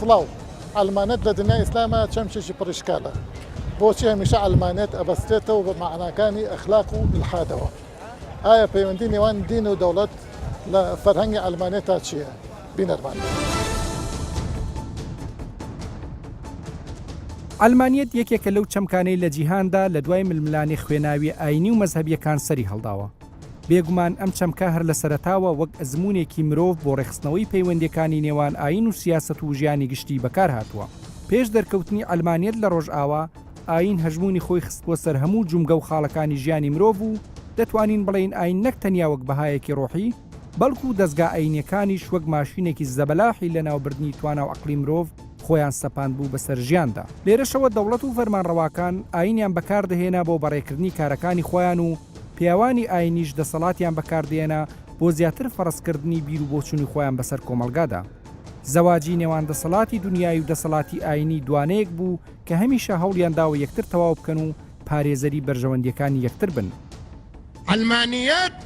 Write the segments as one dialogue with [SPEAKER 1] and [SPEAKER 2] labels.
[SPEAKER 1] سڵاو، عەلمانیەت لە دنیای ئیسلاما چەمکێکی پڕ ئیشکالە. بۆچی هەمیشە عەلمانیەت ئەبەسترێتەوە بە مەعناکانی ئەخلاق و ئیلحادەوە؟ ئایا پەیوەندی نێوان دین و دەوڵەت لە فەرهەنگی عەلمانیەتا چییە؟ بینەرمان بن.
[SPEAKER 2] عەلمانیەت یەکێکە لەو چەمکانەی لە جیهاندا لە دوای ململانێ خوێناویە ئاینی و مەزهەبیەکان سەری هەڵداوە. بێگومان ئەم چەمکە هەر لە سەرەتاوە وەک ئەزموونێکی مرۆڤ بۆ ڕێکخستنەوەی پەیوەندیەکانی نێوان ئایین و سیاسەت و ژیانی گشتی بەکار هاتووە. پێش دەرکەوتنی عەلمانیەت لە ڕۆژئاوا، ئایین هەژموونی خۆی خستبووە سەر هەموو جومگە و خاڵەکانی ژیانی مرۆڤ و دەتوانین بڵێین ئایین نەک تەنیا وەک بەهایەکی ڕۆحی، بەڵکو دەزگا ئایینیەکانیش وەک ماشینێکی زەبەلاحی لەناوبردنی توانا و عەقڵی مرۆڤ خۆیان سەپاندبوو بەسەر ژیاندا. لێرەشەوە دەوڵەت و فەرمانڕەواکان ئایینیان بەکاردەهێنا بۆ بەڕێکردنی کارەکانی خۆیان و پیاوانی ئاینیش دەسەڵاتیان بەکاردێنا بۆ زیاتر فەڕزکردنی بیر و بۆچونی خۆیان بەسەر کۆمەڵگادا. زەواجی نێوان دەسەڵاتی دونیایی و دەسەڵاتی ئاینی دوانەیەک بوو کە هەمیشە هەوڵیان داوە یەکتر تەواو بکەن و پارێزەری بەرژەوەندیەکانی یەکتر بن.
[SPEAKER 3] عەلمانیەت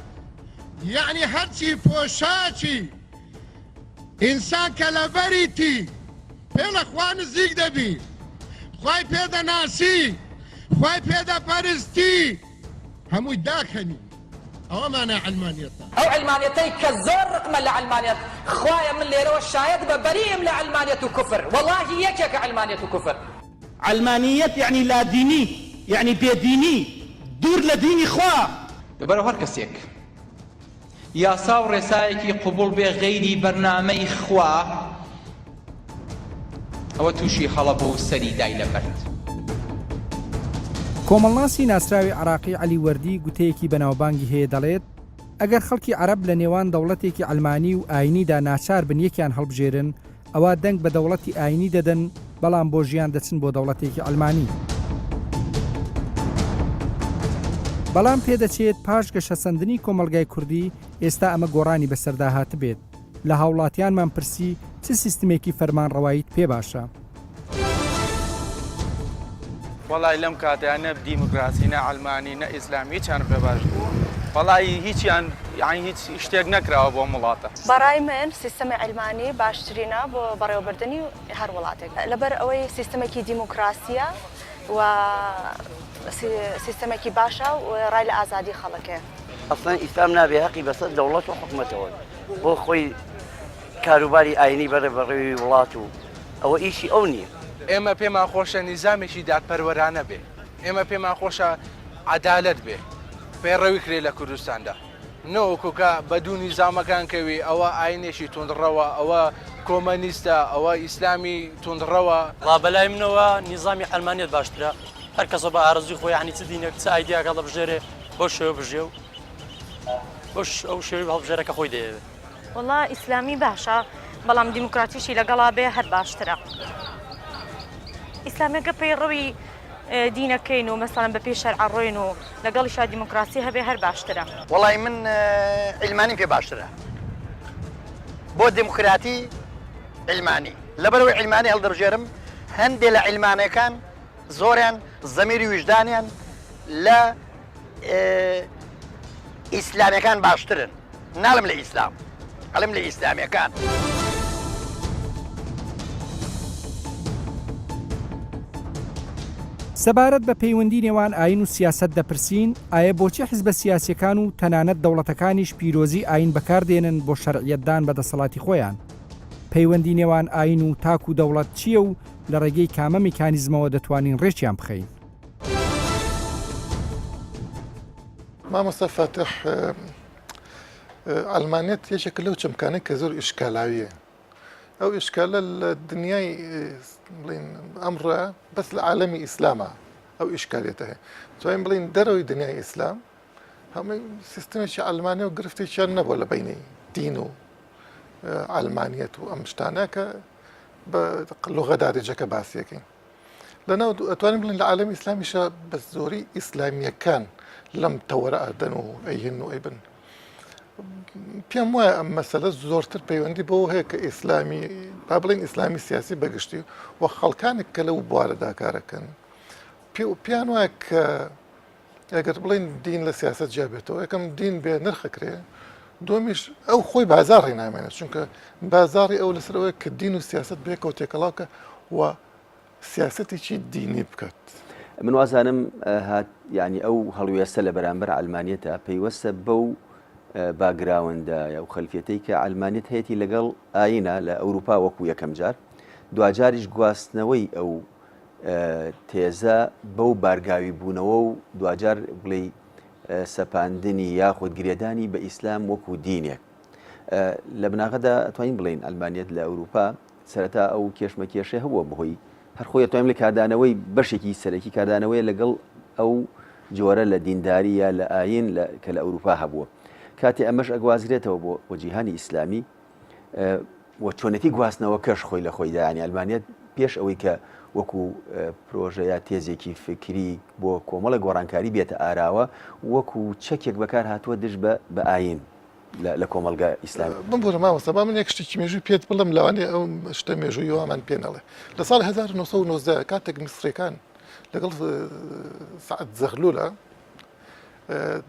[SPEAKER 3] یەعنی هەرچی پۆشاکی ئینسان کە لەبەریتی پێ لە خوا نزیک دەبی، خوای پێ دەناسی، خوای پێ دەپەرستی، هەمووی داکەنی ئەوە مانای عەلمانیەتە.
[SPEAKER 4] ئەو عەلمانیەتەی کە زۆر ڕقمە لە عەلمانیەت خوایە من لێرەوە شایەت بە بەرییم لە عەلمانیەت و کوفر وەڵاهی یەکێکە عەلمانیەت و کوفر.
[SPEAKER 5] عەلمانیەت یەعنی لادینی یەعنی بێدینی دوور لە دینی خوا.
[SPEAKER 6] لەبەرئەوە هەر کەسێک یاسا و ڕێسایەکی قبوڵ بێ غەیری بەرنامەی خوا ئەوە تووشی هەڵە بوو و سەری دای لە بەرد.
[SPEAKER 2] کۆمەڵناسی ناسراوی عێراقی عەلی وەردی گوتەیەکی بەناوبانگی هەیە دەڵێت، ئەگەر خەڵکی عەرەب لە نێوان دەوڵەتێکی عەلمانی و ئاینیدا ناچار بن یەکیان هەڵبژێرن، ئەوا دەنگ بە دەوڵەتی ئاینی دەدەن، بەڵام بۆ ژیان دەچن بۆ دەوڵەتێکی عەلمانی. بەڵام پێدەچێت پاش گەشەسەندنی کۆمەڵگای کوردی، ئێستا ئەمە گۆڕانی بەسەردا هاتبێت. لە هاوڵاتیانمان پرسی چ سیستمێکی فەرمانڕەواییت پێ باشە؟
[SPEAKER 7] وەڵای لەم کاتەیا نە دیموکراسی نە عەلمانی نە ئیسلامی هیچیان پێ باش نیە وەڵای هیچیان یانی هیچ شتێک نەکراوە بۆ ئەم وڵاتە.
[SPEAKER 8] بەڕای من سیستەمی عەلمانی باشترینە بۆ بەڕێوەبردنی هەر وڵاتێک لەبەر ئەوەی سیستەمێکی دیموکراسیە و سیستەمێکی باشە و ڕای لە ئازادی خەڵکێ.
[SPEAKER 9] ئەسڵەن ئیسلام نابێ هەقی بەسەر دەوڵەت و حکومەتەوە بۆ خۆی کاروباری ئاینی بەرێ بەڕێوی وڵات و ئەوە ئیشی ئەو نییە.
[SPEAKER 7] ئێمە پێمان خۆشە نیزامێکی دادپەروەرانە بێ، ئێمە پێمان خۆشە عەدالەت بێ، پەیڕەوی کرێ لە کوردستاندا، نەوەکو کە بە دوو نیزامەکان کەوی، ئەوە ئاینێکی توندڕەوە، ئەوە کۆمەنیستە، ئەوە ئیسلامی توندڕەوە.
[SPEAKER 10] وەڵا بەلای منەوە نیزامی عەلمانیەت باشترە، هەر کەسە بە ئارەزووی خۆی یەعنی چ دینێک چ ئایدیاک هەڵدەبژێرێ بەو شێوە بژیێ و بەو ئەو شێوەی هەڵبژێرە کە خۆی دەیەوێ.
[SPEAKER 8] وەڵا ئیسلامی باشە بەڵام دیموکراتیشی لەگەڵا بێ هەر باشترە ئیسلامیەکە پەیڕەوی دینەکەین و مەسەڵەن بەپێی شەرع ڕۆین و لەگەڵیشا دیموکراسی هەبێ هەر باشترە.
[SPEAKER 9] وەڵای من عیلمانیم پێ باشترە بۆ دیموکراتی عیلمانی لەبەرئەوەی عیلمانی هەڵدەبژێرم هەندێ لە عیلمانەکان زۆریان زەمیری ویژدانیان لە ئیسلامیەکان باشترن ناڵێم لە ئیسلام ئەڵێم لە ئیسلامیەکان.
[SPEAKER 2] سەبارەت بە پەیوەندی نێوان ئایین و سیاسەت دەپرسین، ئایە بۆچی حزبە سیاسیەکان و تەنانەت دەوڵەتەکانیش پیرۆزی ئایین بەکاردێنن بۆ شەرعیەتدان بە دەسەڵاتی خۆیان؟ پەیوەندی نێوان ئایین و تاک و دەوڵەت چییە و لە ڕێگەی کامە میکانیزمەوە دەتوانین ڕێکیان بخەین؟
[SPEAKER 1] مامۆستا فاتح عەلمانیەت یەکێکە لەو چەمکانەی کە زۆر ئیشکالاویە ئەو ئیشکالە لە دنیای بڵین ئەمڕۆ بەس لە عالەمی ئیسلامە ئەو ئیشکالێتە هەیە توانین بڵین دەرەوەی دنیای ئیسلام هەمووی سیستمێکی عەلمانی و گرفتێکیان نەبووە لە بینی دین و عەلمانیەت و ئەم شتانە کە بە لغە دارجەکە باسیەکەین لەناو ئەتوانین بڵێین لە عالەمی ئیسلامیشا بە زۆری ئیسلامییەکان لەم تەوەرە ئەدەن و ئەیهێنن و ئەیبن. پێم وایە ئەم مەسەلە زۆرتر پەیوەندی بەوە هەیە کە ئیسلامی با بڵێین ئیسلامی سیاسی بەگشتی و خەڵکانێک کە لەو بوارەدا کارەکەن پێیان وایە کە ئەگەر بڵێین دین لە سیاسەت جیا بێتەوە یەکەم دین بێ نرخ ئەکرێ. دووەمیش ئەو خۆی بازاڕی نامێنێت چونکە بازاڕی ئەو لەسەر ئەوەیە کە دین و سیاسەت بەیەکەوە تێکەڵاو کە و سیاسەتێکی دینی بکات.
[SPEAKER 11] من وازانم هات یانی ئەو هەڵوێستە لە بەرامبەر عەلمانیەتە پەیوەستە بەو باگراوندە یا و خەلفیەتەی کە عەلمانیەت هەیەتی لەگەڵ ئایینە لە ئەوروپا وەکو یەکەم جار دواجاریش گواستنەوەی ئەو تێزە بەو بارگاوی بوونەوە و دواجار بڵێی سەپاندنی یاخود گرێدانی بە ئیسلام وەکو دینێک. لە بناغەدا ئەتوانین بڵێین عەلمانیەت لە ئەوروپا سەرەتا ئەو کێشمەکێشەی هەبووە بەهۆی هەر خۆی ئەتوانین بڵێین کاردانەوەی بەشێکی سەرەکی کاردانەوەیە لەگەڵ ئەو جۆرە لە دینداری یا لە ئایین کە لە ئەوروپا هەبووە. کاتێ ئەمەش ئەگوازرێتەوە بۆ بۆ جیهانی ئیسلامی و چۆنێتی گواستنەوەکەش خۆی لە خۆیدا یانی عەلمانیەت پێش ئەوەی کە وەکو پرۆژە یا تێزێکی فکری بۆ کۆمەڵە گۆڕانکاری بێتە ئاراوە وەکو چەکێک بەکار هاتووە دژ بە بە ئایین لە کۆمەڵگە ئیسلامی.
[SPEAKER 1] بمبورە مامۆستا با من یەک شتێکی مێژووی پێت بڵێم لەوانەیە ئەو شتە مێژووی وامان پێ نەڵێ لە ساڵی 1990 کاتێک میسریەکان لەگەڵ سەعد زەغلولە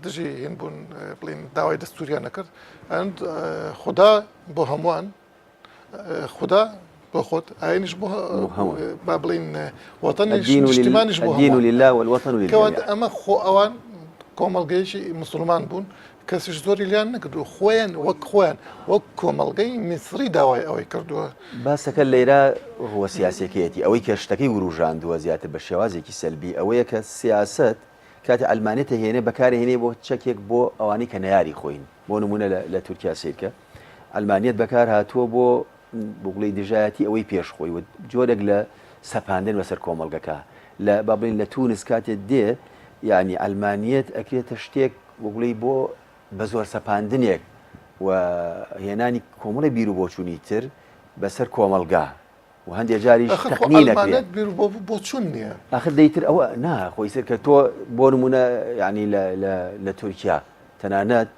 [SPEAKER 1] دژی هین بوون بڵین داوای دەستوریان نەکرد ئەند خدا بۆ هەمووان خدا بۆ خۆت ئاینیش بۆ با بڵین وەتەنیش نیشتیمانیش بۆ
[SPEAKER 11] الدین لله والوطن للجميع
[SPEAKER 1] کەواتە ئەمە خۆ ئەوان کۆمەڵگەیەکی مسلمان بوون کەسیش زۆری لیان نەکردو خۆیان وەک خۆیان وەک کۆمەڵگەی میسری داوای ئەوەی کردووە.
[SPEAKER 11] باسەکە لەیرا ڕووە سیاسیەکەیەتی ئەوەی کە شتەکەی وروژاندووە زیاتر بە شێوازێکی سەلبی ئەوەیە کە سیاسەت کاتێ عەلمانیەت ئەهێنێ بەکارئەهێنێ بۆ چەکێک بۆ ئەوانەی کە نەیاری خۆین بۆ نمونە لە تورکیا سەیرکە عەلمانیەت بەکار هاتووە بۆ بڵێی دژایەتی ئەوەی پێش خۆی و جۆرێک لە سەپاندن بەسەر کۆمەڵگەکە لە با بڵێین لە تونس کاتێ دێ یعنی عەلمانیەت ئەکرێتە شتێک بڵێی بۆ بە زۆر سەپاندنێک و هێنانی کۆمەڵی بیر و بۆچوونی تر بەسەر کۆمەڵگا و هەندێ جاریش
[SPEAKER 1] ئاخر خۆ
[SPEAKER 11] تەقنین ئەکرێ.
[SPEAKER 1] عەلمانیەت بیر و بۆچوون نییە.
[SPEAKER 11] ئاخر دەی تر ئەوە نا خۆ ئیتر کە تۆ بۆ نموونە یانی لە لە لە تورکیا تەنانەت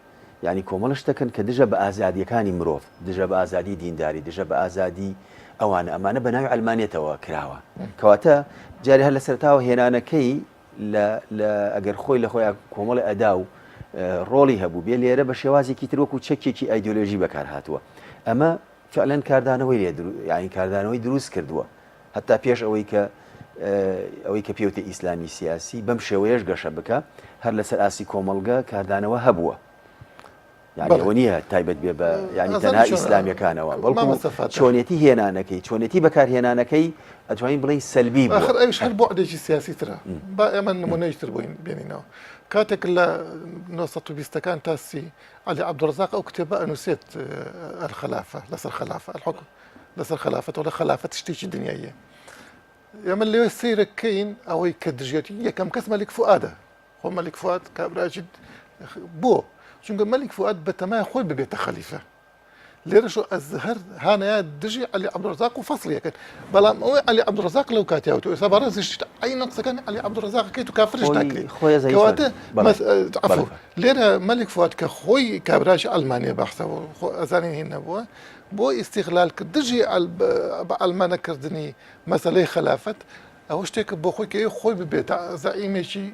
[SPEAKER 11] یانی کۆمەڵە شت دەکەن کە دژە بە ئازادییەکانی مرۆڤ، دژە بە ئازادی دینداری، دژە بە ئازادی ئەوانە، ئەمانە بە ناوی عەلمانیەتەوە کراوە. کەواتە جارێ هەر لە سەرەتاوە هێنانەکەی لە لە ئەگەر خۆی لە خۆیا کۆمەڵێ ئەدا و ڕۆڵی هەبووبێ لێرە بە شێوازێکی تر وەکوو چەکێکی ئایدیۆلۆژی بەکار هاتووە. ئەمە فعلەن کاردانەوەی لێ یانی کاردانەوەی دروست کردووە هەتا پێش ئەوەی کە ئەوەی کە پێوتە ئیسلامی سیاسی بەم شێوەیەش گەشە بکە هەر لەسەر ئاستی کۆمەڵگە کاردانەوە هەبووە یانی ئەوە نییە تایبەت بێ بە یانی تەنها ئیسلامیەکانەوە بەڵکو چۆنێتی هێنانەکەی چۆنێتی بەکارهێنانەکەی ئەتوانین بڵێین سەلبی بووە.
[SPEAKER 1] ئاخر ئەویش هەر بوعدێکی سیاسی ترە با ئێمە نمونەیش تر بۆین بێنینەوە کاتێک لە 920 ەکان تا سی عەلی عەبدولڕەزاق ئەو کتێبە ئەنووسێت الخلافە لەسەر خەلافە الحکم لەسەر خەلافەت وڵە خەلافەت شتێکی دنیاییە ئێمە لێ سەیرەکەین ئەوەی کە دژێتی یەکەم کەس مەلیک فوئادە خۆ مەلیک فوئاد کابراکی بۆ چونکە مەلیک فوئاد بەتەمای خۆی ببێتە خەلیفە لێرەش ئەزهەر هانەیە دژی عەلی عەبدولڕەزاق و فەسڵی ئەکەن بەڵام ئەوەی عەلی عەبدولڕەزاق لەو کاتیا وتووە ئێستا بەڕێزیش عەینەن قسەکانی عەلی عەبدولڕەزاق ئەکەیت و کافرش
[SPEAKER 11] خۆی
[SPEAKER 1] ناکرێیت
[SPEAKER 11] خۆی ئەزانی چۆنە
[SPEAKER 1] کەواتە
[SPEAKER 11] بەڵێ
[SPEAKER 1] مەس
[SPEAKER 11] بەڵێ
[SPEAKER 1] عەفو لێرە مەلیک فواد کە خۆی کابرایەکی ئەڵمانیە بەحسە و خۆ ئەزانین هین نەبووە بۆ ئیستیغلال کرد دژی بە ئەڵمانەکردنی مەسەلەی خەلافەت ئەوە شتێکە بۆ خۆی کە خۆی ببێتە زەعیمێکی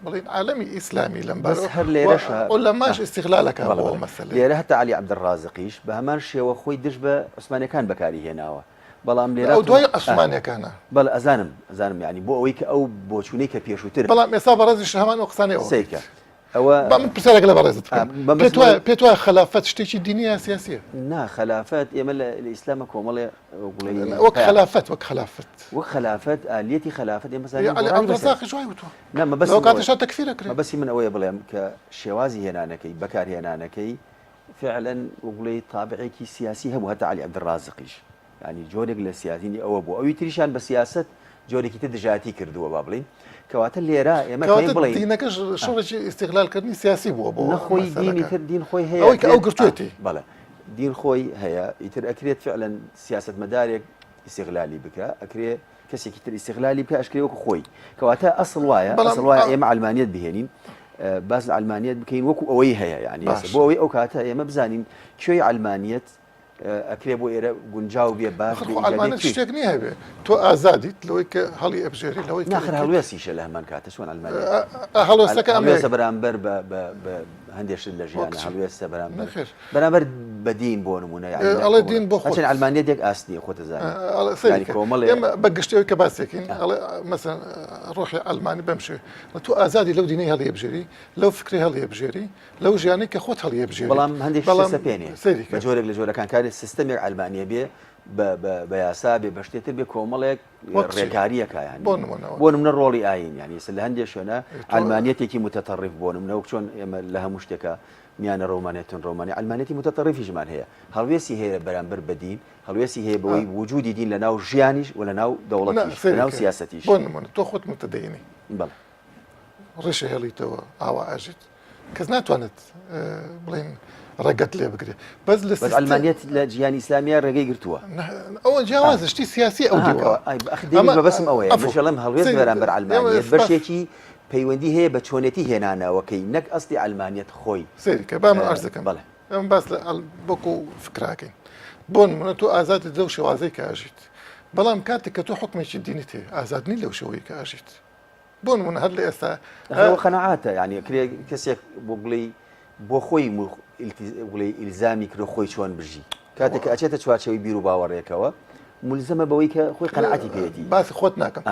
[SPEAKER 1] بڵێین عالەمی ئیسلامی لەم
[SPEAKER 11] بەس
[SPEAKER 1] بارەوە
[SPEAKER 11] هەر
[SPEAKER 1] و
[SPEAKER 11] لێرەشە
[SPEAKER 1] عولەماش
[SPEAKER 11] ئا
[SPEAKER 1] ئیستیغلالەکا
[SPEAKER 11] بەڵێ
[SPEAKER 1] بۆ ئەو
[SPEAKER 11] بەڵێ
[SPEAKER 1] مەسەلەیە.
[SPEAKER 11] لێرە هەتا عەلی عەبدولڕازقیش بە هەمان شێوە خۆی دژ بە عوسمانیەکان بەکاری هێناوە بەڵام لێرە
[SPEAKER 1] ئەو
[SPEAKER 11] تۆ
[SPEAKER 1] دوای
[SPEAKER 11] ئا
[SPEAKER 1] عوسمانیەکانە.
[SPEAKER 11] بەڵێ ئەزانم ئەزانم یانی بۆ ئەوەی کە ئەو بۆچوونەی کە پێشووتر
[SPEAKER 1] بەڵام ئێستا بەڕێزیش هەمان ئەو قسانەی ئەوە
[SPEAKER 11] سەیرکە
[SPEAKER 1] ئەکەیت.
[SPEAKER 11] ئەوە
[SPEAKER 1] با من پرسیارێک لە بەڕێزت
[SPEAKER 11] ئا
[SPEAKER 1] بکەم
[SPEAKER 11] مەبەستم
[SPEAKER 1] پێت وایە
[SPEAKER 11] ئەوەیە
[SPEAKER 1] پێت وایە خەلافەت شتێکی دینیە یا سیاسیە؟
[SPEAKER 11] نا خەلافەت ئێمە لە لە ئیسلامە کۆمەڵێ بڵێی
[SPEAKER 1] وەک
[SPEAKER 11] پەیام
[SPEAKER 1] خەلافەت وەک خەلافەت.
[SPEAKER 11] وەک خەلافەت ئالیەتی خەلافەت ئێمە زانین
[SPEAKER 1] عەلی
[SPEAKER 11] گۆڕانی بەسەر
[SPEAKER 1] عەبدولڕەزاقیش وای وتووە.
[SPEAKER 11] نا مەبەستم
[SPEAKER 1] لەو
[SPEAKER 11] ئەوەیە
[SPEAKER 1] کاتەشا تەکفیر ئەکرێ.
[SPEAKER 11] مەبەستی من ئەوەیە بڵێم کە شێوازی هێنانەکەی بەکارهێنانەکەی فعلا وەک بڵێی تابعێکی سیاسی هەبوو هەتا عەلی عەبدولڕازقیش یانی جۆرێک لە سیاسینی ئەوە بوو ئەوی تریشیان بە سیاسەت جۆرێکی تر دژایەتی کردووە با بڵێین کەواتە لێرە ئێمە
[SPEAKER 1] کەواتە
[SPEAKER 11] توانین بڵێین
[SPEAKER 1] دینەکەش شەڕێکی ئیستیغلالکردنی سیاسی بووە بۆ
[SPEAKER 11] نە خۆی دینی
[SPEAKER 1] مەسەلەکە
[SPEAKER 11] تر دین خۆی هەیە
[SPEAKER 1] ئەوەی کە ئەو
[SPEAKER 11] ئەکرێت ئا
[SPEAKER 1] گرتوێتی.
[SPEAKER 11] بەڵێ دین خۆی هەیە ئیتر ئەکرێت فعلا سیاسەتمەدارێک ئیستیغلالی بکا ئەکرێ کەسێکی تر ئیستیغلالی بکا ئەشکرێ وەکو خۆی کەواتە ئەسڵ وایە
[SPEAKER 1] بەڵام
[SPEAKER 11] ئەسڵ وایە
[SPEAKER 1] ئا
[SPEAKER 11] ئێمە عەلمانیەت بهێنین باس لە عەلمانیەت بکەین وەکو ئەوەی هەیە یعنی ئێستا
[SPEAKER 1] باش
[SPEAKER 11] بۆ ئەوەی ئەو کاتە ئێمە بزانین کوێی عەلمانیەت ئەکرێ بۆ ئێرە گونجاو بێ باش
[SPEAKER 1] ئاخر
[SPEAKER 11] بێ
[SPEAKER 1] خۆ
[SPEAKER 11] ئیجابیە
[SPEAKER 1] عەلمانیەت
[SPEAKER 11] کوێی
[SPEAKER 1] شتێک نییە هەبێ تۆ ئازادیت لەوەی کە هەڵی ئەبژێری لەوەی کە
[SPEAKER 11] ناخر
[SPEAKER 1] ئەیکەیت
[SPEAKER 11] هەڵوێستیشە لە هەمان کاتە چۆن عەلمانیەت
[SPEAKER 1] هەڵوێستەکە ئەمەیە
[SPEAKER 11] هەڵوێستە بەرامبەر بە بە بە. هەندێک شت لە ژیانە هەڵوێستە بەرامبەر بەرامبەر بە دین بۆ نمونە
[SPEAKER 1] ئەڵێ دین بۆ خۆت
[SPEAKER 11] عەلمانیەت یەک ئاست نییە خۆت
[SPEAKER 1] دەزانی کۆمەڵێ ئێمە بە گشتی ئەوەی کە باسێکین ئەڵێ مەسەن ڕۆحی عەلمانی بەم شێوەیە تۆ ئازادی لەو دینەی هەڵیبژێری لەو فکری هەڵیبژێری لەو ژیانەی کە خۆت هەڵیبژێری
[SPEAKER 11] بەڵام هەندێک شت سەپێنێ بە جۆرێک لە جۆرەکان کاری سیستەمێک عەلمانیە بێ بە یاسا بێ بە شتێ تر بێ کۆمەڵێک ڕێکاریەکە یان
[SPEAKER 1] بۆ نمونە
[SPEAKER 11] بۆ نمونە ڕۆڵی ئاین یانی ئێستا لە هەندێک شوێنە عەلمانیەتێکی متطرف بۆ نمونە وەک چۆن ئێمە لە هەموو شتێکە میانە ڕەومانە توندڕەومانە عەلمانیەتی متطرفیشمان هەیە هەڵوێستی هەیە بەرامبەر بە دین هەڵوێستی هەیە بەوەی وجودی دین لە ناو ژیانیش و لە ناو دەوڵەتیش لە ناو سیاسەتیش
[SPEAKER 1] بۆ نمونە تۆ خۆت متدەینی
[SPEAKER 11] بەڵێ
[SPEAKER 1] ڕیشە هێڵیتەوە ئاوا ئەژیت کەس ناتوانێت بڵێن ڕێگەت لێ بگرێ بەس لە
[SPEAKER 11] بەس عەلمانیەت لە جیهانی ئیسلامیە ڕێگەی گرتووە
[SPEAKER 1] ئەوە جیاوازە شتی سیاسی ئەو دیوە
[SPEAKER 11] بەسم ئەوەیە بەڵێم هەڵوێست بەرامبەر عەلمانیەت بەشێکی پەیوەندی هەیە بە چۆنێتی هێنانەوەکەی نەک ئەسلی عەلمانیەت خۆی
[SPEAKER 1] سەیرکە با من عەرز دەکەم
[SPEAKER 11] بەڵێ
[SPEAKER 1] ئەم باس لە وەکو فکراکەین بۆ نمونە تۆ ئازادیت لەو شێوازەی کە ئەژیت بەڵام کاتێک کە تۆ حکمێکی دینیت هەیە ئازاد نی لەو شێوەی کە ئەژیت بۆ نمونە هەر لە ئێستا
[SPEAKER 11] ئەوە قەناعاتە یعنی کرێ کەسێک بۆ بڵێ بۆ خۆی بڵێ ئیلزامی کرد خۆی چۆن بژی کاتێک کە ئەچێتە چوارچێوەی بیر و باوەڕێکەوە ملزەمە بەوەی کە خۆی قەناعەتی پێیەتی
[SPEAKER 1] باسی خۆت ناکەم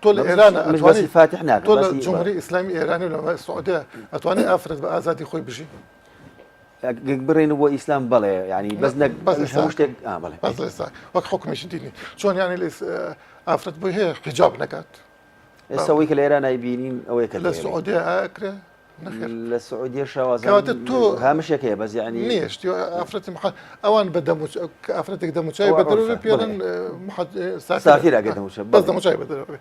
[SPEAKER 1] تۆ لە ئێران
[SPEAKER 11] ئەتوانی فاتح ناکەم
[SPEAKER 1] تۆ لە جمهوری ئیسلامی ئێرانی و لە سعودیە ئەتوانی ئافرەت بە ئازادی خۆی بژی
[SPEAKER 11] بڕێن بۆ ئیسلام بەڵێ ینی بەس نەک
[SPEAKER 1] بەس هەموو
[SPEAKER 11] شتێک بەڵێ
[SPEAKER 1] بەس ئێستا وەک حکومیشی دینی چۆن یانی ئافرەت بۆی هەیە حیجاب نەکات
[SPEAKER 11] ئێستا ئەوەی کە لە ئێران ئەیبینین ئەوەیە کە
[SPEAKER 1] لە سعودیە ئەکرێ؟ نەخێر.
[SPEAKER 11] لە سعودیە شێوازە
[SPEAKER 1] کەواتە تۆ
[SPEAKER 11] هامشێک هەیە بەس یعنی
[SPEAKER 1] نییە شتی ئافرەتی محە ئەوان بە دەم ئافرەتێک دەموچاوی بە دەرەوە پێڵن
[SPEAKER 11] سافیر ئەگەر دەموچاو
[SPEAKER 1] بەس دەموچاوی بە دەرەوە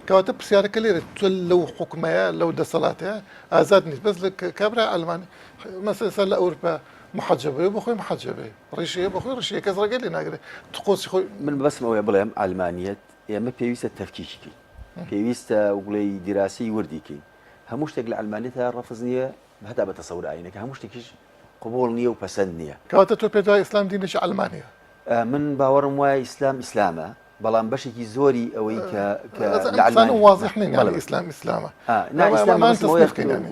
[SPEAKER 1] کەواتە پرسیارەکە لێرە تۆ لەو حکومەیە لەو دەسەڵاتەیە ئازاد نیت بەس لە کابرا ئەلمانی مەسەلەن لە ئەوروپا محەجەبەیە بۆ خۆی محەجەبەیە ڕیشەیە بۆ خۆی ڕیشەیە کەس ڕێگەی لێ ناگرێت تقۆسی خۆی
[SPEAKER 11] من بەسم ئەوەیە بڵێم عەلمانیەت ئێمە پێویستە تەفکیکی کەین پێویستە بڵێی دیراسەی وردی کەین هەموو شتێک لە عەلمانیەتا ڕەفز نییە هەتا بە تەسەور ئاینەکە هەموو شتێکیش قبوڵ نییە و پەسەند نییە.
[SPEAKER 1] کەواتە تۆ پێت وایە ئیسلام دینێکی عەلمانیە؟
[SPEAKER 11] من باوەڕم وایە ئیسلام ئیسلامە بەڵام بەشێکی زۆری ئەوەی کە کە لە
[SPEAKER 1] عەلمانی وازح نین یانی ئیسلام ئیسلامە
[SPEAKER 11] نا ئیسلام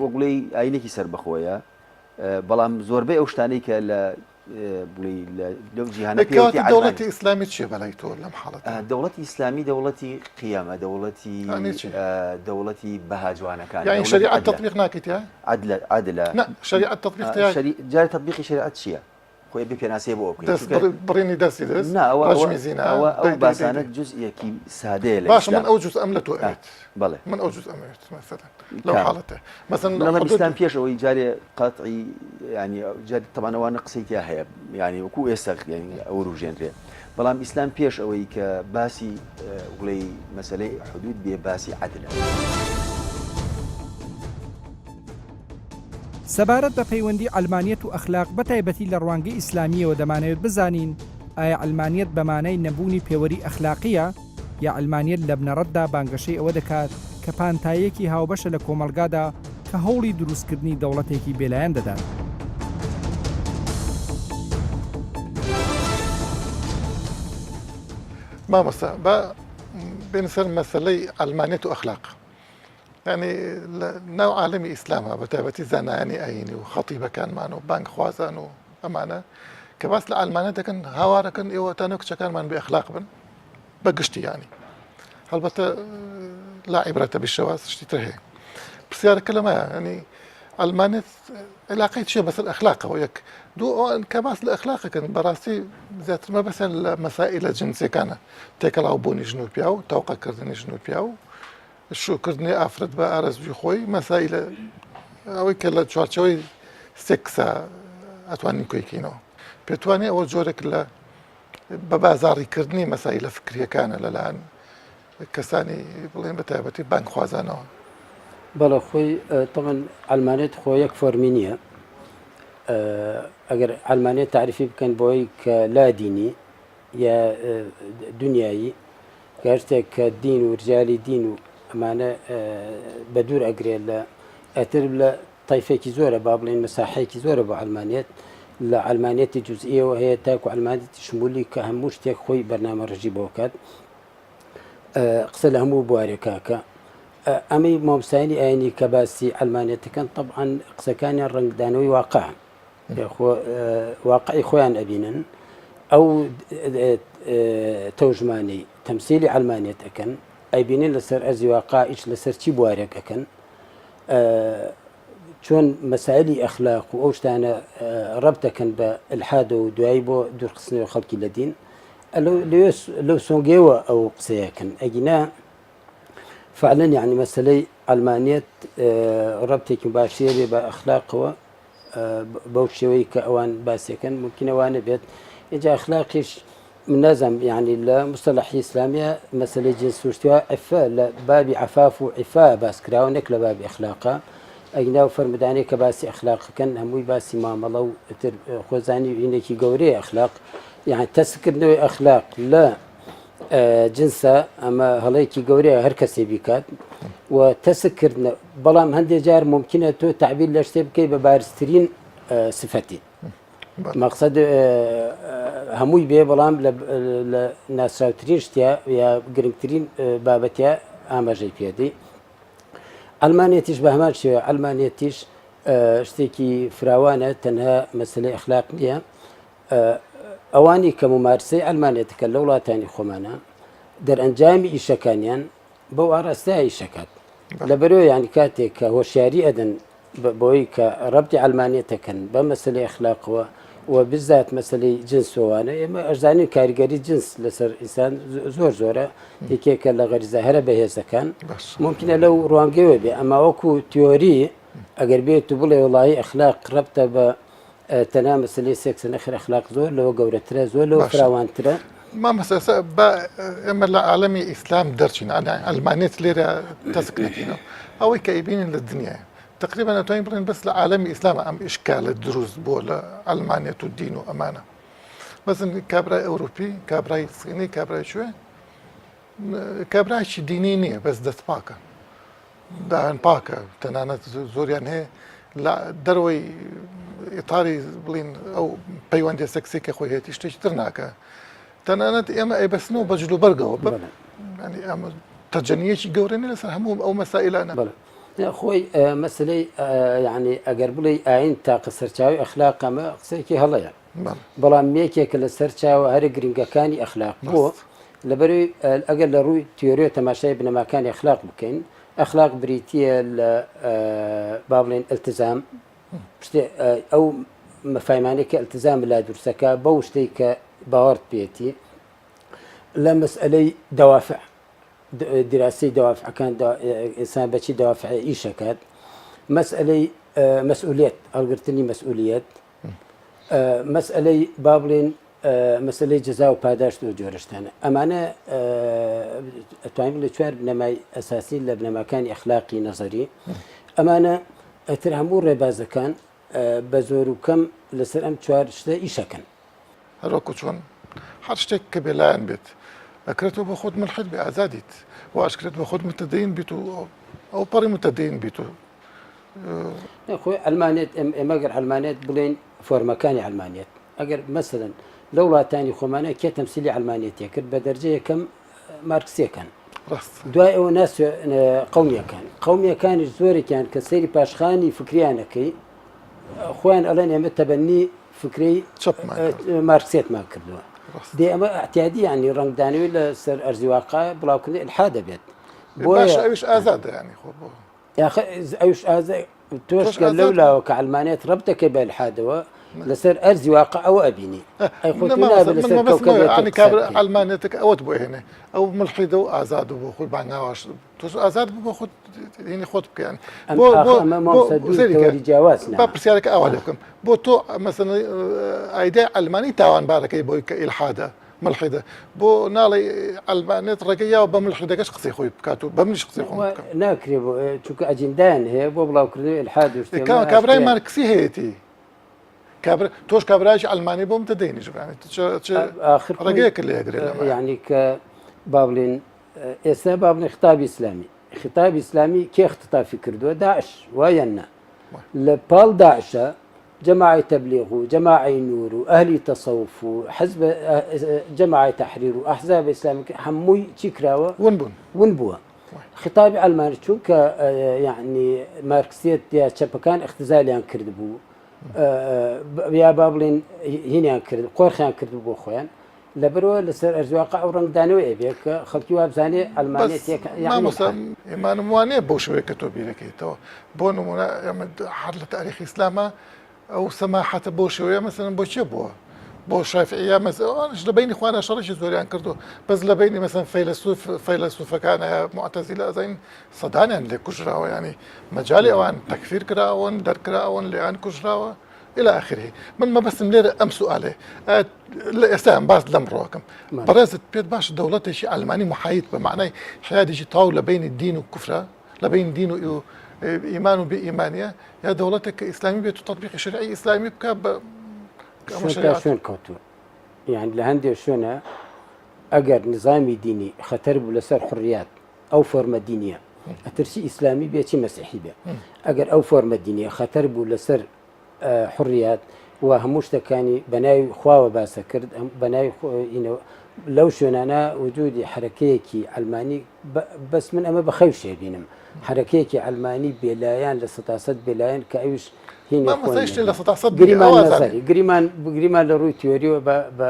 [SPEAKER 11] وەک بڵێی ئاینێکی سەربەخۆیە بەڵام زۆربەی ئەو شتانەی کە لە بڵێی لەو جیهانە
[SPEAKER 1] پێوەتی دەوڵەتی ئیسلامی چییە بەلای تۆ لەم حاڵەتە؟
[SPEAKER 11] دەوڵەتی ئیسلامی دەوڵەتی قیەمە دەوڵەتی دەوڵەتی بەها جوانەکان
[SPEAKER 1] یانی شەریعەت تەطبیق ناکەیت یا؟
[SPEAKER 11] عەدلە عەدلە
[SPEAKER 1] نا شەریعەت تەطبیق تیا
[SPEAKER 11] جارێ تەطبیقی شەریعەت چییە؟ خۆی بێ پێناسەیە بۆ بکەیت
[SPEAKER 1] دەست بڕینی دەستی دەست
[SPEAKER 11] نا ئەوە
[SPEAKER 1] ڕەجمی زینا
[SPEAKER 11] ئەوە ئەو باسانە جزئیەکی سادەیە لە
[SPEAKER 1] باشە من ئەو جزئەم لە تۆ ئەوێت
[SPEAKER 11] بەڵێ
[SPEAKER 1] من ئەو جزئەم ئەوێت مەسەلەن لەو حاڵەتە
[SPEAKER 11] مەسەلەن دەڵێم ئیسلام پێش ئەوەی جارێ قەتعی یانی جارێ تەبعەن ئەوانە قسەی تیا هەیە یانی وەکو ئێستا یانی ئەوروژێنرێ بەڵام ئیسلام پێش ئەوەی کە باسی بڵێی مەسەلەی حدود بێ باسی عەدلە.
[SPEAKER 2] سەبارەت بە پەیوەندی عەلمانیەت و ئەخلاق بە تایبەتی لە ڕوانگەی ئیسلامییەوە دەمانەوێت بزانین ئایا عەلمانیەت بە مانای نەبوونی پێوەری ئەخلاقییە یا عەلمانیەت لە بنەڕەتدا بانگەشەی ئەوە دەکات کە پانتاییەکی هاوبەشە لە کۆمەڵگادا کە هەوڵی دروستکردنی دەوڵەتێکی بێلایەن دەدات.
[SPEAKER 1] مامۆستا با بێنە سەر مەسەلەی عەلمانیەت و ئەخلاق. یانی لە ناو عالەمی ئیسلاما بە تایبەتی زانایانی ئایینی و خەتیبەکانمان و بانگخوازان و ئەمانە کە باس لە عەلمانیەت دەکەن هاوارەکەن ئێوە تانە کچەکانمان بێ ئەخلاق بن بە گشتی یانی هەڵبەتە لا عیبرەتە بالشواذ شتی تر هەیە پرسیارەکە لەمایە ینی عەلمانیەت علاقەی چییە بەسەر ئەخلاقەوە یەک دوو ئەوان کە باس لە ئەخلاقەکەن بەڕاستی زیاتر مەبەستیان لە مەسائلە جنسیەکانە تێکەڵاو بوونی ژن و پیاو تەوقەکردنی ژن و پیاو شووکردنی ئافرەت بە ئارەزووی خۆی مەسائلە ئەوەی کە لە چوارچەوەی سێکسا ئەتوانین کۆیکەینەوە پێتوانێ ئەوە جۆرێک لە بە بازاڕیکردنی مەسائلە فکریەکانە لەلایەن کەسانی بڵێن بە تایبەتی بانگخوازانەوە.
[SPEAKER 12] بەڵێ خۆی تەبعەن عەلمانیەت خۆ یەک فۆرمی نییە ئەگەر عەلمانیەت تاریفی بکەن بۆی کە لا دینی یا دنیایی گەشتێک کە دین و رجالی دین و ئەمانە بە دوور ئەگرێت لە ئەتر لە تەیفێکی زۆرە با بڵێین مەساحەیەکی زۆرە بۆ عەلمانیەت لە عەلمانیەتی جوزئیەوە هەیە تاکو عەلمانیەتی شمولی کە هەموو شتێک خۆی بەرنامە ڕژی بۆ کات قسە لە هەموو بوارێکاکە. ئەمەی مامۆستایانی ئاینی کە باسی عەلمانیەتەکەن تەبعەن قسەکانیان ڕەنگدانەوەی واقعە خۆ واقعی خۆیان ئەبینن ئەو تەوژمانەی تەمسیلی عەلمانیەت ئەکەن ئەیبینن لەسەر ئەرزی واقع ئیش لەسەر چی بوارێک ئەکەن چۆن مەسایلی ئەخلاق و ئەو شتانە ڕەبت دەکەن بە ئیلحادەوە و دوایی بۆ دوورخستنەوەی خەڵکی لە دین لەو سۆنگەیەوە ئەو قسەیەکەن ئەگینا فعلا یعنی مەسەلەی عەلمانیەت ڕەبتێکی باشی هەبێ بە ئەخلاقەوە بەو شێوەی کە ئەوان باسیەکەن ممکنە وانە بێت اینجا ئەخلاقیش من نازانم یعنی لە مستەلەحی ئیسلامیە مەسەلەی جنس و شتوا عفە لە بابی عەفاف و عفا باس کراوە نەک لە بابی ئەخلاقە ئەگینا ئەو فەرموودانەی کە باسی ئەخلاقەکەن هەمووی باسی مامەڵە و ئیتر خۆزانی هینێکی گەورەیە ئەخلاق یعنی تەسکردنەوەی ئەخلاق لە جنسە ئەمە هەڵەیەکی گەورەیە هەر کەسێ بیکات و تەسکردنە بەڵام هەندێک جار ممکنە تۆ تعبیر لە شتێ بکەی بە بارزترین سفەتی مەقسەد هەمووی بێ بەڵام لە ناسراوترین شتیا یا گرنگترین بابەتیا ئاماژەی پێدەی ئەلمانێتیش بە هەمان شێوە ئەلمانێتیش شتێکی فراوانە تەنها مەسلەی ئەخلاق نییە ئەوانی کە ممارسەی ئەلمانێتەکە لە وڵاتانی خۆمانە دەرئەنجامی ئیشەکانیان بەو ئاراستەیە ئیشەکات لەبەرەوە یانی کاتێک کە هۆشیاری ئەدەن بەوەی کە ڕەبتی عەلمانیەتەکەن بە مەسەلەی ئەخلاقەوە و بزات مەسەلەی جنسەوانە ئێمە ئەشزانین کاریگەری جنس لەسەر ئینسان زۆر زۆرە یەکێکە لە غەریزە هەرە بەهێزەکان ممکنە لەو ڕوانگەوە بێ ئەما وەکو تیۆری ئەگەر بێت و بڵێ وڵی ئەخلاق ڕەبتە بە تەنها مەسەلەی سێکسە نەخێر ئەخلاق زۆر لەوە گەورەترە زۆر لەوە فراوانترە.
[SPEAKER 1] مامۆستا ئێستا با ئێمە لە عالەمی ئیسلام دەرچین ئەلمانیت لێرە تەسک نەکەینەوە ئەوەی کە ئەیبینین لە دنیای تقریبا ئەتوانین بڵێن بەس لە عالەمی ئیسلام ئەم ئیشکالە دروست بووە لە ئەلمانیەت و دین و ئەمانە مەسن کابرای ئەوروپی کابرای سینی کابرای کوێ کابراکی دینی نییە بەس دەست پاکە داهێن پاکە تەنانەت زۆریان هەیە لە دەرەوەی ئیتاری بڵین ئەو پەیوەندی سەکسی کە خۆی هەیەی شتێکی تر ناکە تەنانەت ئێمە ئەیبەستنەوە بە جلوبەرگەوە ئەمە تەجەنیەکی گەورە نیە لەسەر هەموو ئەو مەسائلانە
[SPEAKER 12] خۆی مەسلەی یعنی ئەگەر بڵێ ئاین تاقە سەرچاوی ئەخلاق ئەمە قسەیەکی هەڵەیە بەڵام یەکێکە لە سەرچاوە هەرە گرنگەکانی ئەخلاق بۆ لەبەرەوەی ئەگەر لە ڕووی تیۆریەوە تەماشای بنەماکانی ئەخلاق بکەین ئەخلاق بریتییە لە با بڵێن التزام شتێ ئەو مەفایمانەی کە التزام لا دروستەکە بەو شتێک کە باوەڕت پێێتی لە مەسئلەی دەوافع دراسی دەوافعەکان ئینسان بەچی دەوافع ئیشەکات مەسئلەی مەسئولیت هەڵگرتنی مەسئولیت مەسئلەی با بڵێن مەسلەی جەزا و پاداشت و جۆرە شتانە ئەمانە ئەتوانین بڵێ چوار بنەمای ئەساسی لە بنەماکانی ئەخلاقی نەزەری ئەمانە ئەتر هەموو ڕێبازەکان بە زۆر و کەم لەسەر ئەم چوار شتە ئیشەکەن.
[SPEAKER 1] هەروەکو چۆن هەر شتێک کە بێلایەن بێت ئەکرێت تۆ بۆ خۆت ملحد بێ ئازادیت و ئەشکرێت بۆ خۆت متدین بیت و ئەو پەڕی متدین بیت و
[SPEAKER 12] خۆی ئەلمانێت ئێمە گەر ئەلمانێت بڵێن فۆرمەکانی ئەلمانێت ئەگەر مەسەلەن لە وڵاتانی خۆمانە کێ تەمسیلی عەلمانیەتی کرد بە دەرجە یەکەم مارکسیەکان دوای ئەوە ناس قومیەکان قومیەکانیش زۆرێکیان کە سەیری پاشخانی فکریانەکەی خۆیان ئەڵێن ئێمە تەبەنی فکرەی مارکسێتمان کردووە دێ ئەمە اعتیادی ینی ڕەنگدانەوەی لە سەر ئەرزی واقع بڵاوکردنی ئیلحاد دەبێت
[SPEAKER 1] بۆ ئەوش ئازادە ینی خۆ بۆ
[SPEAKER 12] یاخە ئەوش ئازا تۆش کە لەو لاوە کە عەلمانیەت ڕەبت دەکەی بە ئیلحادەوە لەسەر ئەرزی واقع ئەوە ئەبینی ئەی خۆ تۆ نابێ لەسەر کەوکەبێ تر قسە بکەی.
[SPEAKER 1] عەلمانیەتەکە ئەوەت بۆ ئەهێنێ ئەو ملحیدە و ئازاد بۆ خۆی بانگاواش تۆش ئازاد بوو بۆ خۆت هینی خۆت بکە یانی
[SPEAKER 12] ئەم بۆ ئاخ بۆ ئەمە
[SPEAKER 1] بۆ
[SPEAKER 12] مامۆستا دوو
[SPEAKER 1] سەیری کە
[SPEAKER 12] تەوەری جیاواز
[SPEAKER 1] با پرسیارەکە ئاوا لێ بکەم بۆ تۆ مەسەلەن ئایدای عەلمانی تاوانبارەکەی بۆی کە ئیلحادە ملحدە بۆ ناڵێی عەلمانیەت ڕێگەی یاوە بە ملحدەکەش قسەی خۆی بکات و بە منیش قسەی خۆم بکەم.
[SPEAKER 12] ناکرێ بۆ چونکە ئەجیندایان هەیە بۆ بڵاوکردنەوەی ئیلحاد و شتێ
[SPEAKER 1] کابرای مارکسی هەیەتی کابرا تۆش کابرایکی عەلمانی بۆم تەدەینیش بانی چ
[SPEAKER 12] ئاخر
[SPEAKER 1] ڕێگەیەکت لێ ئەگرێ لەمە
[SPEAKER 12] یعنی کە با بڵێن ئێستا با بڵێن خطابی ئیسلامی خطابی ئیسلامی کێ اختطافی کردووە داعش وایە نا لە پاڵ داعشە جەماعەی تەبلیغ و جەماعەی نور و ئەهلی تەسەوف و حزب جەماعەی تەحریر و ئەحزاب ئیسلامی هەمووی چی کراوە
[SPEAKER 1] ون بوون
[SPEAKER 12] ون بووە. خطابی عەلمانی چونکە یعنی مارکسیەت یا چەپەکان اختزالیان کردبوو یا با بڵێن هینیان کرد قۆرخیان کرد بۆ خۆیان لەبەرەوە لەسەر ئەرزواقع ئەو ڕەنگدانەوە ئەبێ کە خەڵکی وابزانێ
[SPEAKER 1] ئەلمانێت مامۆستا ئیمانم وانەیە بەو شێوەیە کە تۆ بیرەکەیتەوە بۆ نمونە ئێمە هەر لە تاریخی ئیسلامە ئەو سەماحەتە بەو شێوەیە مەسەلەن بۆ کێ بووە؟ بۆ شافعیە مەسەلەن ئەوانش لە بەینی خۆیان شەڕێکی زۆریان کردو بەس لە بەینی مەسەلەن فەیلەسوف فەیلەسوفەکان موعتەزیلە ئەزانین سەدانیان لێ کوژراوە یانی مەجالی ئەوان تەکفیر کراون دەرکراون لێیان کوژراوە إلى آخره من مەبەستم لێرە ئەم سوالێ لە ئێستا باس لەم ڕۆکەم بەڕێزت پێت باش دەوڵەتێکی ئەلمانی محاید بە معنای حیادێکی تاو لە بینی دین و کوفرە لە بین دین و ئیمان و بێ ئیمانە یا دەوڵەتێک کە ئیسلامی بێت و تەتبیقی شەرعی ئیسلامی بکە بە
[SPEAKER 12] شوێن کەوتووە یان لە هەندێک شوێنە ئەگەر نظامی دینی خەتەر بوو لەسەر حڕیات ئەو فۆرمە دینیە ئەترسی ئیسلامی بێ چی مەسیحی بێ ئەگەر ئەو فۆرمە دینیە خەتەر بوو لەسەر حڕیات و هەموو شتەکانی بەناوی خواوە باسە کرد بەناوی لەو شوێنانە وجودی حرەکەیەکی ئەلمانی بەس من ئەمە بە خەوشێ بینم حرەکەیەکی ئەلمانی بێلایەن لە سەتاسەد بێلایەن کە ئەویش هینی گریمان گریمان لە ڕووی تیۆریەوە بە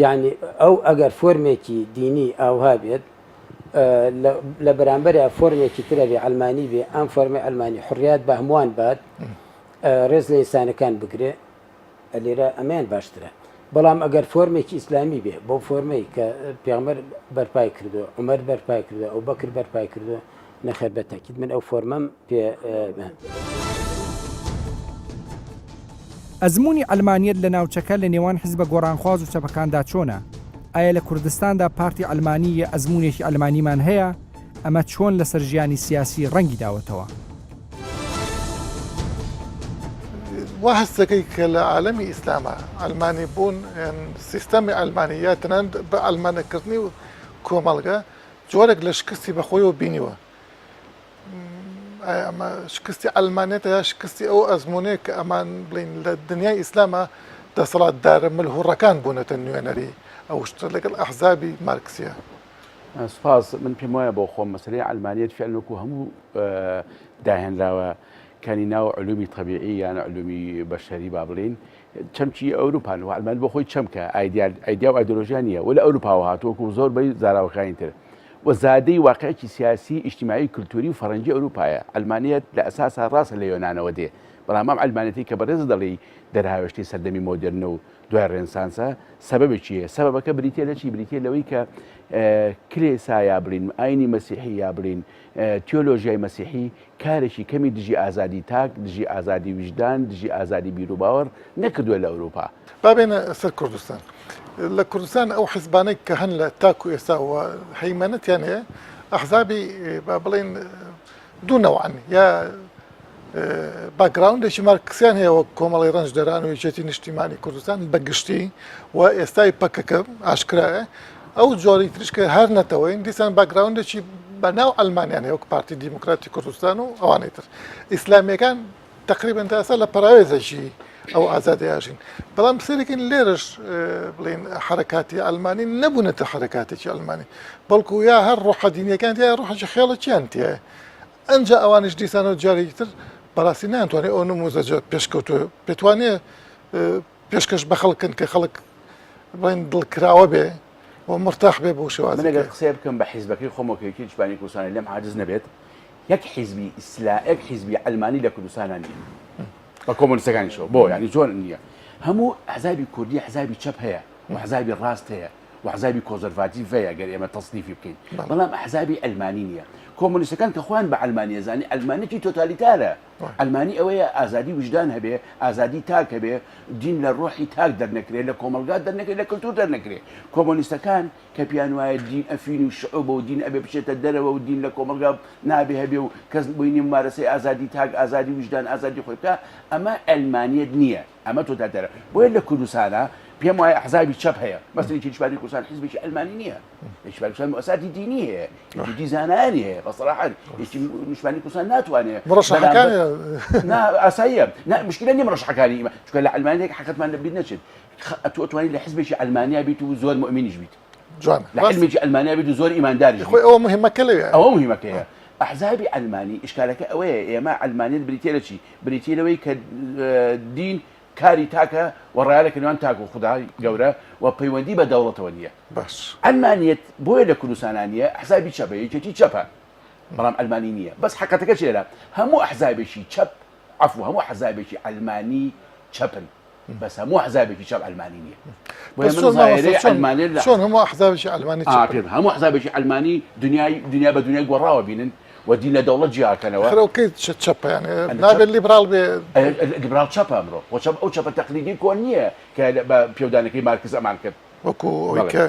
[SPEAKER 12] یعنی ئەو ئەگەر فۆرمێکی دینی ئاوها بێت لە بەرامبەریا فۆرمێکی ترە بێ ئەلمانی بێ ئەم فۆرمی ئەلمانی حڕیات بە هەمووان بات ڕێز لە ئینسانەکان بگرێ لێرە ئەمەیان باشترە بەڵام ئەگەر فۆرمێکی ئیسلامی بێ بۆ فۆرمەی کە پێغمبەر بەرپای کردو عمر بەرپای کردو ئەو بەکر بەرپای کردو نەخێر بە تاکید من ئەو فۆرمەم پێ
[SPEAKER 2] ئەزموونی عەلمانیەت لە ناوچەکە لە نێوان حیزبە گۆڕانخواز و چەپەکاندا چۆنە؟ ئایا لە کوردستاندا پارتی عەلمانی یە ئەزموونێکی عەلمانیمان هەیە؟ ئەمە چۆن لەسەر ژیانی سیاسی ڕەنگی داوەتەوە؟
[SPEAKER 1] وا هەست دەکەی کە لە عالەمی ئیسلاما عەلمانی بوون یان سیستەمی عەلمانی یا تەنانەت بە عەلمانەکردنی کۆمەڵگە جۆرێک لە شکستی بەخۆیەوە بینیوە. ئایا ئەمە شکستی عەلمانیەتە یا شکستی ئەو ئەزموونەیە کە ئەمان بڵین لە دنیای ئیسلامە دەسەڵاتدارە ملهوڕەکان بوونەتە نوێنەری ئەو شتە لەگەڵ ئەحزابی مارکسیە؟
[SPEAKER 13] سوپاس، من پێم وایە بۆ خۆم مەسەلەی عەلمانیەت فیعلەن وەکو هەموو داهێنراوە کانی ناو علومی تەبیعی یان علومی بەشەری با بڵێین چەمکی ئەوروپان و عەلمانی بۆ خۆی چەمکە ئایدیا ئایدیا و ئایدۆلۆژیا نییە و لە ئەوروپاوە هاتووە وەکو زۆر بەی زاراوەکانی تر و زادەی واقعێکی سیاسی ئیجتیماعی کلتوری و فەرەنگی ئەوروپایە عەلمانیەت لە ئەساسا ڕاستە لە یۆنانەوە دێ بەڵام ئەم عەلمانیەتەی کە بەڕێزت دەڵێی دەرهاوێشتەی سەردەمی مۆدێرنە و دوای ڕێنسانسە سەبەبێکی هەیە سەبەبەکە بریتیە لە چی بریتیە لەوەی کە کلێسا یا بڵین ئاینی مەسیحی یا بڵین تیۆلۆژیای مەسیحی کارێکی کەمی دژی ئازادی تاک دژی ئازادی ویژدان دژی ئازادی بیروباوەڕ نەکردووە لە ئەوروپا.
[SPEAKER 1] با بێینە سەر کوردستان. لە کوردستان ئەو حزبانەی کە هەن لە تاکو ئێستا و هەیمەنەتیان هەیە ئەحزابی با بڵێین دوو نەوعن یا باکگراوندێکی مارکسیان هەیە وەک کۆمەڵی ڕەنجدەران و یەکێتی نیشتیمانی کوردستان بە گشتی و ئێستای پەکەکە ئاشکرایە ئەو جۆری تریش کە هەر نەتەوەین دیسان باکگراوندێکی بەناو ئەلمانیان هەیە وەک پارتی دیموکراتی کوردستان و ئەوانەی تر ئیسلامیەکان تقریبا تا ئێستا لە پەراوێزێکی ئەو ئازادیاژین بەڵام سەرێکین لێرەش بڵین حرەکاتی ئەلمانی نەبوونەتە حرەکاتێکی ئەلمانی بەڵکو یا هەر ڕۆحە دینیەکان تیا ڕۆحێکی خێڵەکیان تایە ئەنجا ئەوانیش دیسانەوە جارێکی تر بەڕاستی نانتوانێت ئەو نموزەجە پێشکەوتوە پێتوانێ پێشکەش بە خەڵکن کە خەڵک بڵێن دڵکراوە بێ و مرتاح بێ بۆ شێوازەکەی.
[SPEAKER 13] من ئەگەر قسەیە بکەم بە حیزبەکەی خۆمەوە کە یەکێتی نیشتمانی کوردستانە لێم عاجز نەبێت یەک حیزبی ئیسلا یەک حیزبی عەلمانی لە کوردستانا نییە بە کۆمۆنیستەکانیشەوە بۆ یانی چۆن نییە هەموو حزابی کوردی حزابی چەپ هەیە و حزابی ڕاست هەیە و حزابی کۆزەرڤاتیڤ هەیە گەر ئێمە تەسنیفی بکەین بەڵام حزابی ئەلمانی نییە کۆمۆنیستەکان کە خۆیان بە عەلمانی ئەزانی عەلمانێکی تۆتالیتارە عەلمانی ئەوەیە ئازادی ویژدان هەبێ، ئازادی تاک هەبێ، دین لە ڕۆحی تاک دەرنەکرێ، لە کۆمەڵگا دەرنەکرێ، لە کلتور دەرنەکرێ. کۆمۆنیستەکان کە پێیان وایە دین ئەفین و شعوبە و دین ئەبێ بچێتە دەرەوە و دین لە کۆمەڵگا نابێ هەبێ و کەس بۆی نیە مومارەسەی ئازادی تاک، ئازادی ویژدان، ئازادی خۆی بکا، ئەمە عەلمانیەت نیە، ئەمە تۆتالیتارە. بۆیە لە کوردستانا پێم وایە ئەحزابی چەپ هەیە، مەسەلەن یەکێتی نیشتمانی کوردستان حیزبێکی عەلمانی نیە. یەکێتی کوردستان موئەساتی دینی هەیە یەکێتی زانایانی هەیە بە سەراحەت یەکێتی نیشتمانی کوردستان ناتوانێ
[SPEAKER 1] مڕەشەحەکانی
[SPEAKER 13] نا ئاساییە نا مشکلە نیە مڕەشەحەکانی ئیمە چونکە لە عەلمانیەک حەقتمان لە بیر نەچێت ئەتوو ئەتوانی لە حزبێکی عەلمانیا بیت و زۆر موئمینیش بیت.
[SPEAKER 1] جوانە
[SPEAKER 13] لە حلمێکی ئەلمانیا بیت و زۆر ئیمانداریش
[SPEAKER 1] خۆی ئەوە مهمەکە لەوێ
[SPEAKER 13] ئەوە مهمەکەیە ئەحزابی عەلمانی ئیشکالەکە ئەوەیە ئێمە عەلمانیەت بریتیە لە چی بریتیە لەوەی کە دین کاری تاکە و ڕایەلە کە نێوان تاک و خودای گەورە و پەیوەندی بە دەوڵەتەوە نییە
[SPEAKER 1] باش
[SPEAKER 13] عەلمانیەت بۆیە لە کوردستانا نییە ئەحزابی چەپە یەکێتی چەپە بەڵام عەلمانی نییە بەس حەقەتەکە چیە لە هەموو ئەحزابێکی چەپ عەفو هەموو حەزابێکی عەلمانی چەپن بەس هەموو حزابێکی چەپ عەلمانی نییە. بۆیە
[SPEAKER 1] بەس
[SPEAKER 13] من
[SPEAKER 1] چۆن مامۆستا
[SPEAKER 13] زایەرەی
[SPEAKER 1] چۆن
[SPEAKER 13] عەلمانیت لە
[SPEAKER 1] چۆن هەموو ئەحزابێکی عەلمانی
[SPEAKER 13] ئا
[SPEAKER 1] چەپن؟
[SPEAKER 13] پێم هەموو حزابێکی عەلمانی دنیای دنیا بە دنیای گۆڕاوە بینن و دین لە دەوڵەت جیاکەنەوە.
[SPEAKER 1] ئەخر ئەو کەی چ چەپە یانی
[SPEAKER 13] ئەنە چەپ
[SPEAKER 1] نابێت لیبراڵ بێ؟
[SPEAKER 13] ئە لیبراڵ چەپە ئەمڕۆ خۆ چەپ ئەو چەپە تەقلیدی کۆن نییە کە بە پێودانەکەی مارکس ئەمان کرد.
[SPEAKER 1] وەکو ئەوەی
[SPEAKER 13] بەڵێ.
[SPEAKER 1] کە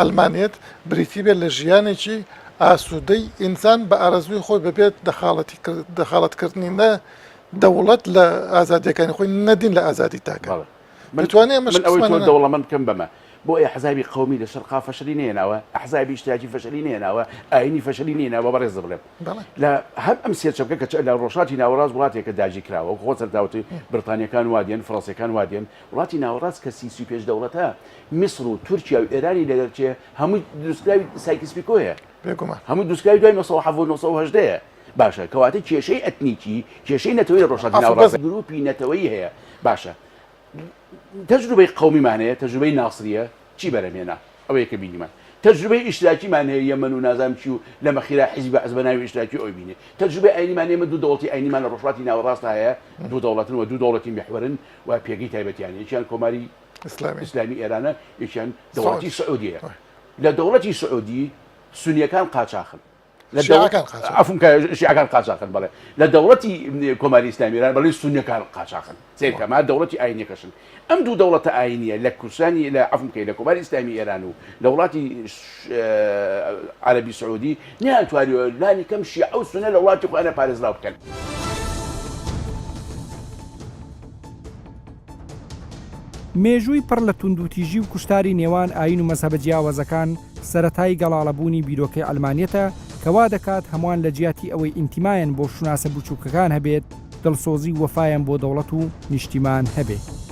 [SPEAKER 1] عەلمانیەت بریتی بێت لە ژیانێکی ئاسوودەی ئینسان بە ئارەزووی خۆی بەبێ دەخاڵەتی دەخاڵەتکردنی نە دەوڵەت لە ئازادیەکانی خۆی نە دین لە ئازادی تاکە.
[SPEAKER 13] بەڵێ. من
[SPEAKER 1] دەتوانێ ئەمەش
[SPEAKER 13] من ئەوەی تۆ
[SPEAKER 1] قسمانە
[SPEAKER 13] دەوڵەمەند بکەم بەمە. بۆیە ئەحزابی قەومی لە شەرقا فەشەلی نەهێناوە، ئەحزابی ئیشتراکی فەشەلی نەهێناوە، ئایینی فەشەلی نەهێناوە، بەڕێزت بڵێم
[SPEAKER 1] بەڵێ.
[SPEAKER 13] لە هەر ئەم سێ چەمکە کە لە ڕۆژهەڵاتی ناوەڕاست وڵاتێکە داگیرکراوە، وەکو خۆت سەرەتا وتی بریتانییەکان وا دێن، فڕەنسییەکان وا دێن، وڵاتی ناوەڕاست کە 35 دەوڵەتە، میسر و تورکیا و ئێرانی لێ دەرچێ هەمووی دروستکراوی سایکس پیکۆیە.
[SPEAKER 1] بێگومان.
[SPEAKER 13] هەمووی دروستکراوی دوای 907 و 918 یە. باشە کەواتە کێشەی ئەتنیکی، کێشەی نەتەوەیی لە ڕۆژهەڵاتی
[SPEAKER 1] عەفو بەس
[SPEAKER 13] ناوەڕاست گرووپی نەتەوەیی هەیە. باشە تەجروبەی قەومیمان هەیە، تەجروبەی ناسریە چی بەرهەم هێنا؟ ئەوەیە کە بینیمان. تەجروبەی ئیشتراکیمان هەیە، یەمەن و نازانم چی و لە مەخیرا حیزبی بەعس بە ناوی ئیشتراکی ئەوی بینێ. تەجروبەی ئاینیمان هەیە، ئێمە دوو دەوڵەتی ئاینیمان لە ڕۆژهەڵاتی ناوەڕاستا هەیە، دوو دەوڵەتن و دوو دەوڵەتی میحوەرن و پێگەی تایبەتیان هەیە. یەکیان کۆماری
[SPEAKER 1] ئیسلامی
[SPEAKER 13] ئیسلامی ئێرانە، یەکیان دەوڵەتی
[SPEAKER 1] سعودی.
[SPEAKER 13] سعودیەیە. لە دەوڵەتی سعودی سونیەکان قاچاخن. لە
[SPEAKER 1] شیعەکان قاچاخن.
[SPEAKER 13] عەفوم کە شیعەکان قاچاخن بەڵێ. لە دەوڵەتی کۆماری ئیسلامی ئێران بەڵێ سوننەکان قاچاخن. سەیر کە ئەمە دەوڵەتی ئایینیەکەشن. ئەم دوو دەوڵەتە ئایینیە لە کوردستانی لە عەفوم کەی لە کۆماری ئیسلامی ئێران و لە وڵاتی عەرەبی سعودی نەیانتوانیوە لانی کەم شیعە و سوننە لە وڵاتی خۆیانە پارێزراو بکەن.
[SPEAKER 2] مێژووی پڕ لە توندوتیژی و کوشتاری نێوان ئایین و مەزهەبە جیاوازەکان سەرەتای گەڵاڵەبوونی بیرۆکەی عەلمانیەتە کە وا دەکات هەمووان لە جیاتی ئەوەی ئینتیمایان بۆ شوناسە بچووکەکان هەبێت، دڵسۆزی و وەفایان بۆ دەوڵەت و نیشتیمان هەبێ.